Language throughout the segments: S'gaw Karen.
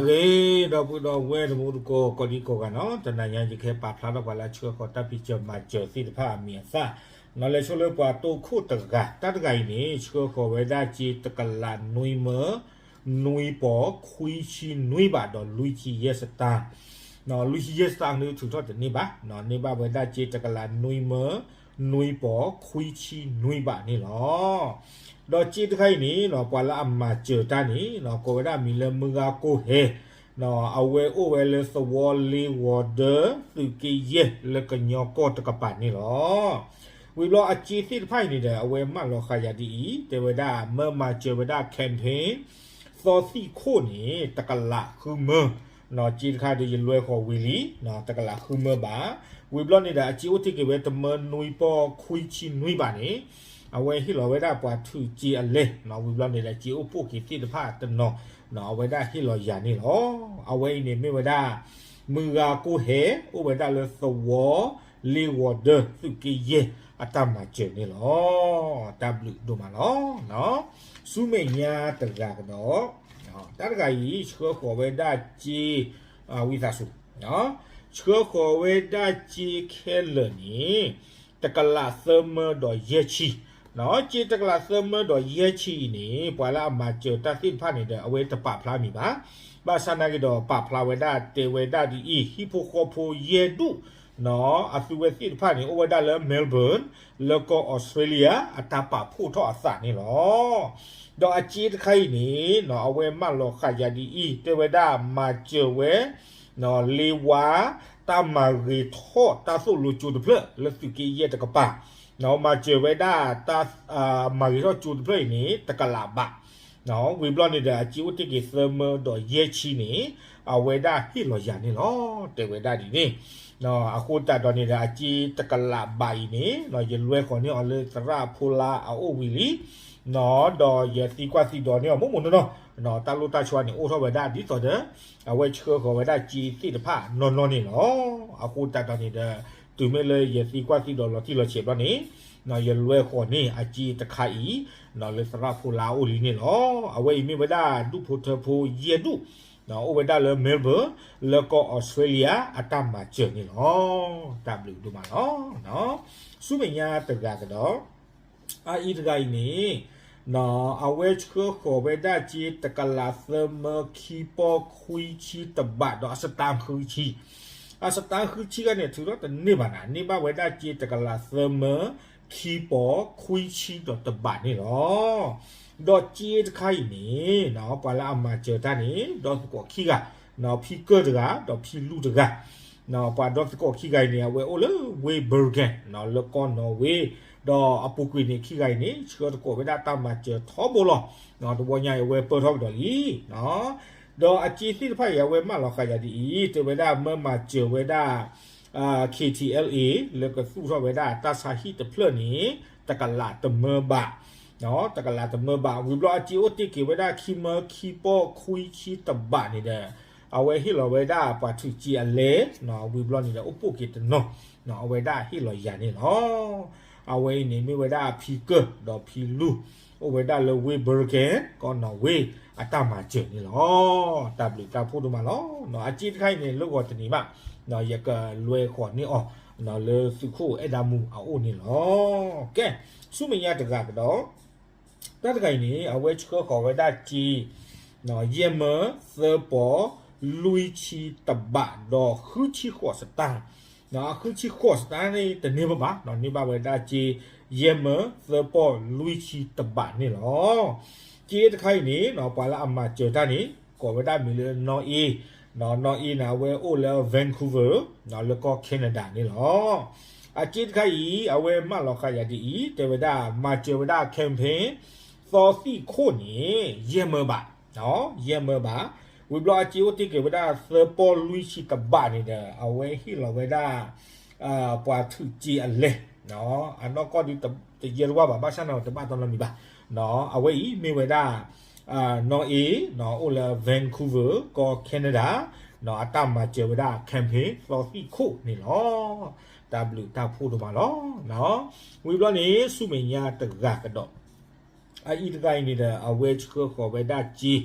ဂ့ၤ ဒီပုၢ်ဒီဝဲၢ်တံၤသကိး ကိးဒံကိးဂၤနီၤ, တနၤညါယကဟဲပာ်ဖျါထီၣ်ပှၤလၢအဆှၢဃီၤတၢ်ဖံးစၢၤမၤစၢၤသ့ၣ်တဖၣ်အမံၤအသၣ်, နီၤ လဲၤဆိလၢပှၤတိခိၣ်တဂၤ, တၢ်တဂၤအံၤန့ၣ် ဆှၢဃီၤဝဲဒၣ်စ့တကလးနွံမၢ နွံပီၤ ခွံဆံနွံဘးဒီးလွံၢ်ဆံယဲၢ်စတၣ်, နီၤ လွံၢ်ဆံယဲၢ်စတၣ်န့ၣ်ထုးထီၣ်တန့ၢ်ဘၣ်, နီၤ န့ၢ်ဘၣ်ဝဲဒၣ်စ့တကလးနွံမၢ နွံပီၤ ခွံဆံနွံဘးန့ၣ်လီၤ. ဒီးစ့တခါအံၤန့ၣ် ပှၤလၢအမၤစၢၤတၢ်န့ၣ် ကိးဝဲဒၣ်မံၤလၢမုၢ်ဂၤကိၢ်ဟဲ, အဝဲအိၣ်ဝဲလၢသဝီလ့ဝီၤဒၢ သုးက့ယဲၢ် လၢကညီကီၢ်တကပၤန့ၣ်လီၤ. ဝံၤဘျီအစ့သ့ၣ်တဖၣ်အံၤန့ၣ်ဒီး အဝဲမၢလီၤဃာ်ယၤဒ်အံၤ, တဲဝဲဒၣ် မၢမၤစၢၤဝဲဒၣ် campaign သီသံၣ်ခိၣ်န့ၣ် တကလးဃုမၢ, စ့တခါဒီးယလွဲဃီၤဝံၤလံ, တကလးဃုမၢဘး, ဝံၤဘျီန့ၣ်ဒီး အစ့အိၣ်တ့ၢ်က့ၤဝဲတမၢနွံပီၤ ခွံဆံနွံဘးန့ၣ် အဝဲဟ့ၣ်လီၤဝဲဒၣ်ပှၤထုးစ့အလဲ, ဝံၤဘျီန့ၣ်ဒီး စ့အိၣ်ပိၢ်က့ၤသ့ၣ်တဖၣ်တနီၤ, အဝဲဒၣ်ဟ့ၣ်လီၤယၤန့ၣ်လီၤ. အဝဲအံၤန့ၣ်မ့ၢ်ဝဲဒၣ် မုၢ်ဂၤကိၢ်ဟဲ အိၣ်ဝဲဒၣ်လၢသဝီ လ့ဝီၤဒၢ သုးက့ယဲၢ် အတၢ်မၤစၢၤန့ၣ်လီၤ. တၢ်ဘျုးဒိၣ်မးလီၤ. ဆူမဲာ်ညါတဂၤကဒီး, တၢ်တဂၤအံၤ ဆှၢဃီၤဝဲဒၣ်စ့ ဝံသးစူၤ, ဆှၢဃီၤဝဲဒၣ်စ့ခဲလၢာ်န့ၣ် တကလးသၢမၢဒီးယဲၢ်ဆံ, စ့တကလးသၢမၢဒီးယဲၢ်ဆံအံၤန့ၣ် ပှၤလၢအမၤစၢၤတၢ်သ့ၣ်တဖၣ်န့ၣ်ဒီး အဝဲတပာ်ဖျါမံၤဘၣ်. ဘၣ်ဆၣ်နာ်က့ဒီး ပာ်ဖျါဝဲဒၣ်တဲဝဲဒၣ်ဒ်အံၤ, ဟံၣ်ဖိဃီဖိယဲၢ်ဒူၣ် အသုဝဲသ့ၣ်တဖၣ်န့ၣ် အိၣ်ဝဲဒၣ်လၢ Melbourne လၢကီၢ် Australia အတၢ်ပာ်ဖှိၣ်ထီၣ်အသးန့ၣ်လီၤ. ဒီးအစ့တခါအံၤန့ၣ် အဝဲမၢလီၤဃာ်ယၤဒ်အံၤ, တဲဝဲဒၣ်မၤစၢၤဝဲ လ့ဝါ တၢ်မၤဂ့ၤထီၣ်တၢ်သိၣ်လိကၠိတဖျၢၣ် လၢသုးက့ယဲၢ်တကပၤ, မၤစၢၤဝဲဒၣ်တၢ် မၤဂ့ၤထီၣ်ကၠိတဖျၢၣ်အံၤန့ၣ် တကလးဘး, ဝံၤဘျီန့ၣ်ဒီး အစ့အိၣ်တ့ၢ်က့ၤသၢမၢဒီးယဲၢ်ဆံန့ၣ် အဝဲဒၣ်ဟ့ၣ်လီၤယၤန့ၣ်လီၤ. တဲဝဲဒၣ်ဒ်န့ၣ်, အဃိသတးဒီးန့ၣ်ဒီး အစ့တကလးဘးအံၤန့ၣ် ယလွဲဃီၤန့ၢ်အီၤလၢသရၣ်ဖိလါအအိၣ်ဝံၤလံ, ဒီးယသံကွၢ်သံဒိးန့ၢ်အီၤမိၢ်မိၢ်နီၢ်နီၢ်, တၢ်လိၣ်တၢ်ဆှီန့ၣ် အိၣ်ထီၣ်ဝဲဒၣ်ဒ်သိးဒီး အဝဲဆှၢဃီၤဝဲဒၣ်စ့သ့ၣ်တဖၣ်နီၢ်နီၢ်န့ၣ်လီၤ. အဃိသတးဒီးန့ၣ်ဒီး တုၤမ့ၢ်လၢယသံကွၢ်သံဒိးလီၤတံၢ်လီၤဆဲးဘျီန့ၣ်, ယလွဲဃီၤန့ၢ်အစ့တခါအံၤ လၢသရၣ်ဖိလါအအိၣ်လံန့ၣ်လီၤ. အဝဲအံၤမ့ၢ်ဝဲဒၣ်ဒူၣ်ဖိထၢဖိယဲၢ်ဒူၣ်, အိၣ်ဝဲဒၣ်လၢ Melbourne လၢကီၢ် Australia အတၢ်မၤစၢၤန့ၣ်လီၤ. တၢ်ဘျုးဒိၣ်မးလီၤ. ဆူမဲာ်ညါတဂၤကဒီး, အအံၤတဂၤအံၤန့ၣ် အဝဲဆှၢဃီၤဝဲဒၣ်စ့တကလးသၢမၢခံပီၢ်ခွံဆံတဘးဒီးအစတါဃုဆံ, အစတါဃုဆံဂၤန့ၣ် ထုးထီၣ်တန့ၢ်ဘၣ်နၤ, န့ၢ်ဘၣ်ဝဲဒၣ်စ့တကလးသၢမၢခံပီၢ်ခွံဆံဒီးတဘးန့ၣ်လီၤ. ဒီးစ့တခါအံၤန့ၣ် ပှၤလၢအမၤစၢၤတၢ်န့ၣ် ဒီသကိးခံဂၤ, ဖံကၢၢ်တဂၤ ဒီးဖံလူၢ်တဂၤ, ပှၤဒီသကိးခံဂၤအံၤန့ၣ် အဝဲအိၣ်လၢ ဝ့ၢ်ဘၢကဲၣ် လၢကီၢ်နီၣ်ဝ့, ဒီးအပူၤကွံာ်န့ၣ် ခံဂၤအံၤန့ၣ် ဆှၢသကိးဝဲဒၣ်တၢ်မၤစၢၤထီဘိလီၤ. တဝီညါအံၤ အဝဲပၢၢ်ထီၣ်ကဒီးလံ. ဒီးအစ့သ့ၣ်တဖၣ်အံၤ အဝဲမၢလီၤဃာ်ယၤဒ်အံၤ, တဲဝဲဒၣ်မၢမၤစၢၤဝဲဒၣ် KTLA လၢကသူၣ်ထီၣ်ဝဲဒၣ်တၢ်ဆါဟံၣ်တဖျၢၣ်န့ၣ် တကလးတမၢဘး, တကလးတမၢဘး, ဝံၤဘျီအစ့အိၣ်တ့ၢ်က့ၤဝဲဒၣ်ခံမၢခံပီၢ်ခွံဆံတဘးန့ၣ်ဒီး အဝဲဟ့ၣ်လီၤဝဲဒၣ်ပှၤထုးစ့အလဲ, ဝံၤဘျီန့ၣ်ဒီး အိၣ်ပိၢ်က့ၤတနီၤ, အဝဲဒၣ်ဟ့ၣ်လီၤယၤန့ၣ်လီၤ. အဝဲအံၤန့ၣ်မ့ၢ်ဝဲဒၣ်ဖံကၢၢ်ဒီးဖံလူၢ်, အိၣ်ဝဲဒၣ်လၢဝ့ၢ်ဘၢကဲၣ် ကီၢ်နီၣ်ဝ့ အတၢ်မၤစၢၤန့ၣ်လီၤ. တၢ်ဘျုးတၢ်ဖှိၣ်ဒိၣ်မးလီၤ. အစ့တခါအံၤန့ၣ် လၢဂီၤတနံၤဘၣ်, ယကလွဲဃီၤန့ၢ်အီၤ လၢသုးခိၣ်အဲၣ်ဒၣ်မူအအိၣ်န့ၣ်လီၤ. ကဲ, ဆူမဲာ်ညါတဂၤကဒီး, တၢ်တဂၤအံၤန့ၣ် အဝဲဆှၢဃီၤဝဲဒၣ်စ့ ယဲၢ်မၢသၢပီၢ်လွံၢ်ဆံတဘးဒီးဃုဆံဃိးစတၣ်, အဃုဆံဃိးစတၣ်န့ၣ်တန့ၢ်ဘၣ်ဘၣ်, န့ၢ်ဘၣ်ဝဲဒၣ်စ့ ယဲၢ်မၢသၢပီၢ်လွံၢ်ဆံတဘးန့ၣ်လီၤ. စ့တခါအံၤန့ၣ် ပှၤလၢအမၤစၢၤတၢ်န့ၣ် ကိးဝဲဒၣ်မံၤလၢနီၢ်အ့, နီၢ်အ့န့ၣ် အဝဲအိၣ်လၢ Vancouver လၢကီၢ် Canada န့ၣ်လီၤ. အစ့တခါအံၤ အဝဲမၢလီၤဃာ်ယၤဒ်အံၤ, တဲဝဲဒၣ်မၤစၢၤဝဲဒၣ် campaign သီသံၣ်ခိၣ်န့ၣ် ယဲၢ်မၢဘး, ယဲၢ်မၢဘး, ဝံၤဘျီအစ့အိၣ်တ့ၢ်က့ၤဝဲဒၣ်သၢပီၢ်လွံၢ်ဆံတဘးန့ၣ်ဒီး အဝဲဟ့ၣ်လီၤဝဲဒၣ် ပှၤထုးစ့အလဲ, အနီၢ်ကီၢ်ဒုးတယဲၢ်တဝၢ်ဘၣ်, ဘၣ်ဆၣ်န့ၣ်တဘၣ်တီနီတမံၤဘၣ်. အဝဲအံၤမ့ၢ်ဝဲဒၣ် နီၢ်အ့ အိၣ်လၢ Vancouver ကီၢ် Canada, အတၢ်မၤစၢၤဝဲဒၣ် campaign သီသံၣ်ခိၣ်န့ၣ်လီၤ. တၢ်ဘျုးတၢ်ဖှိၣ်ဒိၣ်မးလီၤ. ဝံၤဘျီန့ၣ် ဆူမဲာ်ညါတဂၤကဒီး, အအံၤတဂၤအံၤန့ၣ်ဒီး အဝဲဆှၢဃီၤဝဲဒၣ်စ့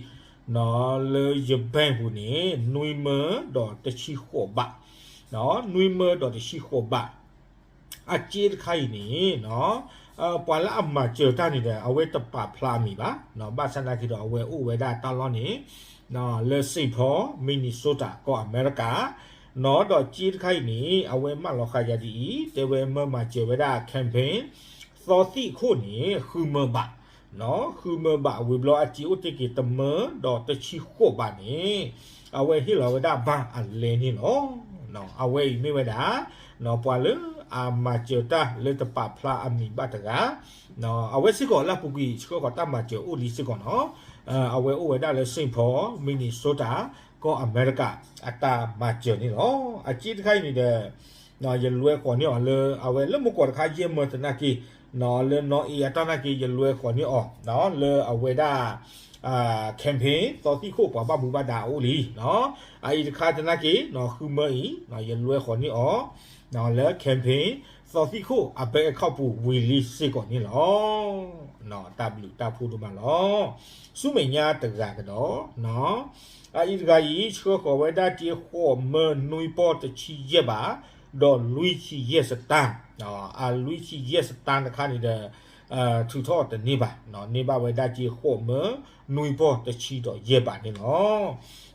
လၢယဘဲၣ်ပူၤန့ၣ် နွံမၢဒီးတဆံဃိးဘး, နွံမၢဒီးတဆံဃိးဘး. အစ့တခါအံၤန့ၣ် ပှၤလၢအမၤစၢၤတၢ်န့ၣ်ဒီး အဝဲတပာ်ဖျါအမံၤဘၣ်, ဘၣ်ဆၣ်သနာ်က့ဒီး အဝဲအိၣ်ဝဲဒၣ်တၢ်လီၢ်န့ၣ် လၢ Saint Paul Minnesota ကီၢ်အမဲရကၤ, ဒီးစ့တခါအံၤန့ၣ် အဝဲမၢလီၤဃာ်ယၤဒ်အံၤ, တဲဝဲမၢမၤစၢၤဝဲဒၣ် campaign သီသံၣ်ခိၣ်န့ၣ် ဃုမၢဘး, ဃုမၢဘး ဝံၤဘျီအစ့အိၣ်တ့ၢ်က့ၤတမၢဒီးတဆံဃိးဘးန့ၣ် အဝဲဟ့ၣ်လီၤဝဲဒၣ်ဘၣ်အလဲန့ၣ်လီၤ. အဝဲအံၤမ့ၢ်ဝဲဒၣ် ပှၤလၢအမၤစၢၤတၢ်လၢတပာ်ဖျါအမံၤဘၣ်တဂၤ, အဝဲစ့ၢ်ကီးလၢအပူၤကွံာ် ဆှၢဃီၤတၢ်မၤစၢၤအိၣ်လံစ့ၢ်ကီးနီၤ, အဝဲအိၣ်ဝဲဒၣ်လၢ Saint Paul Minnesota ကီၢ်အမဲရကၤ အတၢ်မၤစၢၤန့ၣ်လီၤ. အစ့တခါအံၤန့ၣ်ဒီး ယလွဲဃီၤန့ၢ်အီၤလၢ အဝဲလၢမုၢ်ကီၢ်တခါယဲၢ်မၢသနာ်က့ လၢနီၢ်အ့အတၢ်နာ်က့ ယလွဲဃီၤန့ၢ်အီၤ လၢအဝဲဒၣ် campaign သီသံၣ်ခိၣ်ပှၤဘၣ်မူဘၣ်ဒါအအိၣ်လံ. အအံၤတခါသနာ်က့ ဃုမၢအံၤ ယလွဲဃီၤန့ၢ်အီၤ လၢ campaign သီသံၣ်ခိၣ်အ bank account ပူၤဝံၤလံစ့ၢ်ကီးန့ၣ်လီၤ. တၢ်ဘျုးတၢ်ဖှိၣ်ဒိၣ်မးလီၤ. ဆူမဲာ်ညါတဂၤကဒီး အအံၤတဂၤအံၤ ဆှၢဃီၤဝဲဒၣ်စ့ဃိးမၢနွံပီၢ်တဆံယဲၢ်ဘး ဒီးလွံၢ်ဆံယဲၢ်စတၣ်, အလွံၢ်ဆံယဲၢ်စတၣ်တခါန့ၣ်ဒီး ထုးထီၣ်တန့ၢ်ဘၣ်, န့ၢ်ဘၣ်ဝဲဒၣ်စ့ဃိးမၢနွံပီၢ်တဆံဒီးယဲၢ်ဘးန့ၣ်လီၤ.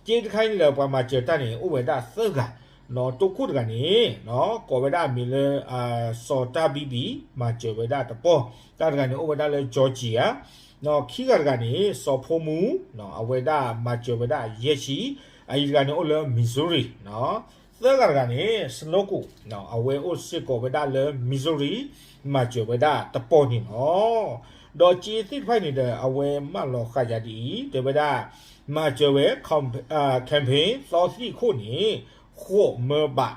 စ့တခါအံၤန့ၣ်ဒီး ပှၤမၤစၢၤတၢ်န့ၣ် အိၣ်ဝဲဒၣ်သၢဂၤ, တိခိၣ်တဂၤန့ၣ် ကိးဝဲဒၣ်အမံၤလၢ စီၤတၢ်ဘံဘံ မၤစၢၤဝဲဒၣ်တပီၢ်, တၢ်တဂၤန့ၣ်အိၣ်ဝဲဒၣ်လၢ Georgia, ခံဂၤတဂၤန့ၣ် စီၤဖိမူ အဝဲဒၣ်မၤစၢၤဝဲဒၣ်ယဲၢ်ဆံ, အအံၤတဂၤန့ၣ်အိၣ်လၢ Missouri, သၢဂၤတဂၤန့ၣ် စနိကိး အဝဲအိၣ်စ့ၢ်ကီးဝဲဒၣ်လၢ Missouri မၤစၢၤဝဲဒၣ်တပီၢ်န့ၣ်လီၤ. ဒီးစ့သ့ၣ်တဖၣ်အံၤန့ၣ်ဒီး အဝဲမၢလီၤဃာ်ယၤဒ်အံၤ, တဲဝဲဒၣ် မၤစၢၤဝဲ campaign သီသံၣ်ခိၣ်န့ၣ် ဃိးမၢဘး,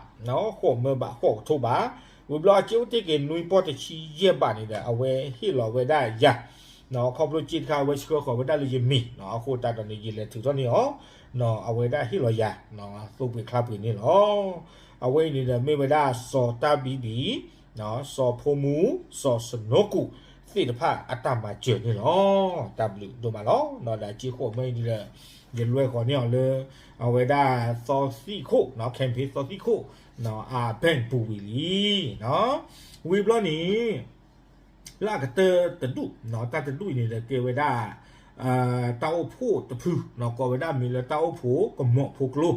ဃိးမၢဘး ဃိးကထိဘး, ဝံၤဘျီအစ့အိၣ်တ့ၢ်က့ၤနွံပီၢ်တဆံယဲၢ်ဘးန့ၣ်ဒီး အဝဲဟ့ၣ်လီၤဝဲဒၣ်ယၤ, ခီဖျိစ့တခါအဝဲဆှၢဃီၤဝဲဒၣ်လၢယမံၤ, အဃိသတးဒီးန့ၣ် ယလဲၤထုးထီၣ်န့ၢ်အီၤ, အဝဲဒၣ်ဟ့ၣ်လီၤယၤ သိပှ့ၤချါပှ့ၤန့ၣ်လီၤ. အဝဲအံၤန့ၣ်ဒီးမ့ၢ်ဝဲဒၣ်စီၤတၢ်ဘံဘံ, စီၤဖိမူ, စီၤစနိကိး သ့ၣ်တဖၣ်အတၢ်မၤစၢၤန့ၣ်လီၤ. တၢ်ဘျုးဒိၣ်မးလီၤ. ဒီးအစ့ဃိးမၢအံၤန့ၣ်ဒီး ယလွဲဃီၤန့ၢ်အီၤလၢ အဝဲဒၣ်သီသံၣ်ခိၣ်, campaign သီသံၣ်ခိၣ် အ bank ပူၤဝံၤလံ. ဝံၤဘျီန့ၣ် လၢအကတၢၢ်တဒူၣ်, တၢ်တဒူၣ်အံၤန့ၣ်ဒီးကဲဝဲဒၣ် တၢ်အိၣ်ဖှိၣ်တဖု, ကိးဝဲဒၣ်မံၤလၢတၢ်အိၣ်ဖှိၣ်ကမီၤဖိကျိ,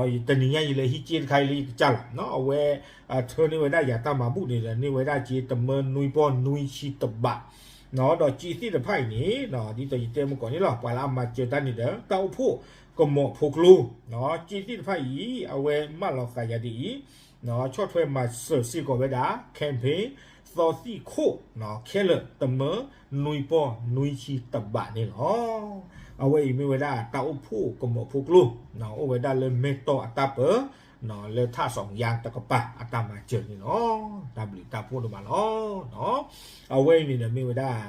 တနံၤညါအံၤလၢဟံးစ့တခါအံၤလၢယကစၢ်လီၤ. အဝဲ ထၢန့ၢ်ဝဲဒၣ်ယၤတၢ်မၤဘူၣ်န့ၣ်ဒီး န့ၢ်ဝဲဒၣ်စ့တမၢနွံပီၢ်နွံဆံတဘး, ဒီးစ့သ့ၣ်တဖၣ်အံၤန့ၣ် ဒ်သိးယတဲမုၢ်ကီးန့ၣ်လီၤ, ပှၤလၢအမၤစၢၤတၢ်န့ၣ်ဒီး တၢ်အိၣ်ဖှိၣ်ကမီၤဖိကျိ, စ့သ့ၣ်တဖၣ်အံၤ အဝဲမၢလီၤဃာ်ယၤဒ်အံၤ, ဆီၣ်ထွဲမၤစၢၤစ့ၢ်ကီးဝဲဒၣ် campaign သီသံၣ်ခိၣ် ခဲလၢာ်တမၢနွံပီၢ်နွံဆံတဘးန့ၣ်လီၤ. အဝဲအံၤမ့ၢ်ဝဲဒၣ်တၢ်အိၣ်ဖှိၣ်ကမီၤဖိကျိ, အိၣ်ဝဲဒၣ်လၢမဲၢ်တီၢ်အတၢ်ပၢ, လၢထးစီၣ်ယါတကပၤအတၢ်မၤစၢၤန့ၣ်လီၤ. တၢ်ဘျုးတၢ်ဖှိၣ်ဒိၣ်မးလီၤ. အဝဲအံၤန့ၣ်ဒီးမ့ၢ်ဝဲဒၣ်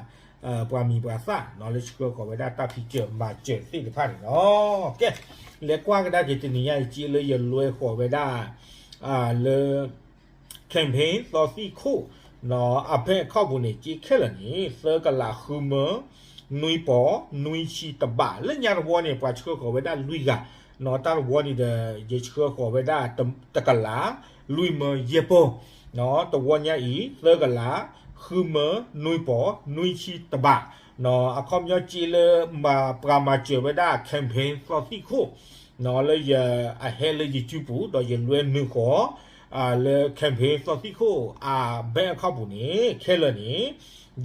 ပှၤမံၤပှၤသၣ်လၢဆှၢဃီၤဝဲဒၣ်တၢ်ဖံးစၢၤမၤစၢၤသ့ၣ်တဖၣ်န့ၣ်လီၤ. ကဲ, လဲၤကွၢ်ကဒါက့ၤတနံၤညါအံၤ စ့လၢယလွဲဃီၤဝဲဒၣ် လၢ campaign သီသံၣ်ခိၣ် အ bank account ပူၤန့ၣ် စ့ခဲလၢာ်န့ၣ် သၢကလးဃုမၢ နွံပီၢ် နွံဆံတဘး လၢညါတဝီန့ၣ် ပှၤဆှၢဃီၤဝဲဒၣ်လွံၢ်ဂၤ, တၢ်တဝီန့ၣ်ဒီး ယဆှၢဃီၤဝဲဒၣ်တကလး လွံၢ်မၢယဲၢ်ပီၢ်, တဝီညါအံၤ သၢကလး ဃုမၢ နွံပီၢ် နွံဆံတဘး, အခီပညီစ့လၢ ပှၤမၤစၢၤဝဲဒၣ် campaign သီသံၣ်ခိၣ် လၢယအဟဲလၢယစုပူၤ ဒီးယလွဲနုာ်ဃီၤ လၢ campaign သီသံၣ်ခိၣ် အ bank account ပူၤန့ၣ် ခဲလၢာ်န့ၣ်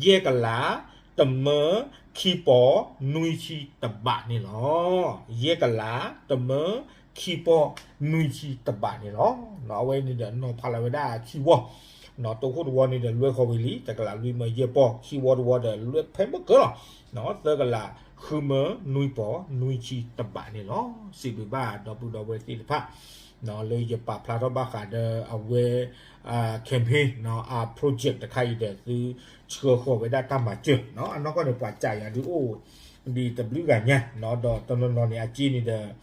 ယဲၢ်ကလး တမၢ ခံပီၢ် နွံဆံတဘးန့ၣ်လီၤ. ယဲၢ်ကလး တမၢ ခံပီၢ် နွံဆံတဘးန့ၣ်လီၤ. အဝဲန့ၣ်ဒီးနီၤဖးလီၤဝဲဒၣ်ခံဝီ, တိခိၣ်တဝီန့ၣ်ဒီးလွဲဃီၤဝံၤလံ တကလးလွံၢ်မၢယဲၢ်ပီၢ်, ခံဝီတဝီဒီးလွဲဖဲမုၢ်ကၢလီၤ သၢကလး ဃုမၢ နွံပီၢ် နွံဆံတဘးန့ၣ်လီၤ. စံးဘျုးဘၣ်ဒီပုၢ်ဒီဝဲၢ်သ့ၣ်တဖၣ် လၢယပာ်ဖျါထီၣ်ဘၣ်ဃးဒီးအဝဲ campaign အ project တခါအံၤဒီး သုဆှၢဃီၤဝဲဒၣ်တၢ်မၤစၢၤ, အနီၢ်ကီၢ်န့ၣ် ပှၤစံးယၤဒုးအိၣ် ဒ်တဘျုးဂၤညါ, ဒီးတနီၤနီၤန့ၣ် အစ့န့ၣ်ဒီး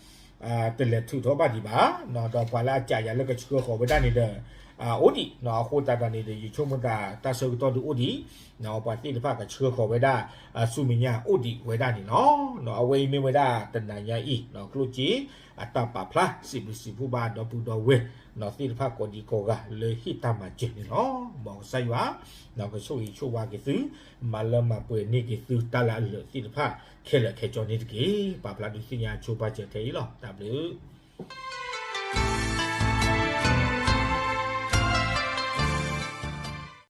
တလဲၤထုးထီၣ်ဘၣ်ဒံးဘၣ်, ဒီးပှၤလၢအစံးယၤလၢကဆှၢဃီၤဝဲဒၣ်န့ၣ်ဒီး အိၣ်ဒံးအဃိသတးဒီးန့ၣ်ဒီး ယဆိကမိၣ်သးတၢ်ဆၢကတီၢ်ဒုးအိၣ်ဒံး, ပှၤသ့ၣ်တဖၣ်ကဆှၢဃီၤဝဲဒၣ်ဆူမဲာ်ညါအိၣ်ဒံးဝဲဒၣ်န့ၣ်လီၤ. အဝဲအံၤမ့ၢ်ဝဲဒၣ်တနၤညါအံၤ ကျိၣ်စ့အတၢ်ပာ်ဖျါ စံးဘျုးစံးဖှိၣ်ဘၣ်ဒီပုၢ်ဒီဝဲၢ်သ့ၣ်တဖၣ်ကိးဒံကိးဂၤလၢဟ့ၣ်တၢ်မၤစၢၤန့ၣ်လီၤ. မ်ကစၢ်ယွၤ ကဆိၣ်ဂ့ၤဆိၣ်ဝါက့ၤသု မၤလၢမၤပှဲၤန့ၢ်က့ၤသုတၢ်လၢအလၢာ်သ့ၣ်တဖၣ်ခဲလၢာ်ခဲဆ့န့ၣ်တက့ၢ်. ပာ်ဖျါဒုးသ့ၣ်ညါဆိပာ်စၢၤထဲအံၤလီၤ. တၢ်ဘျုး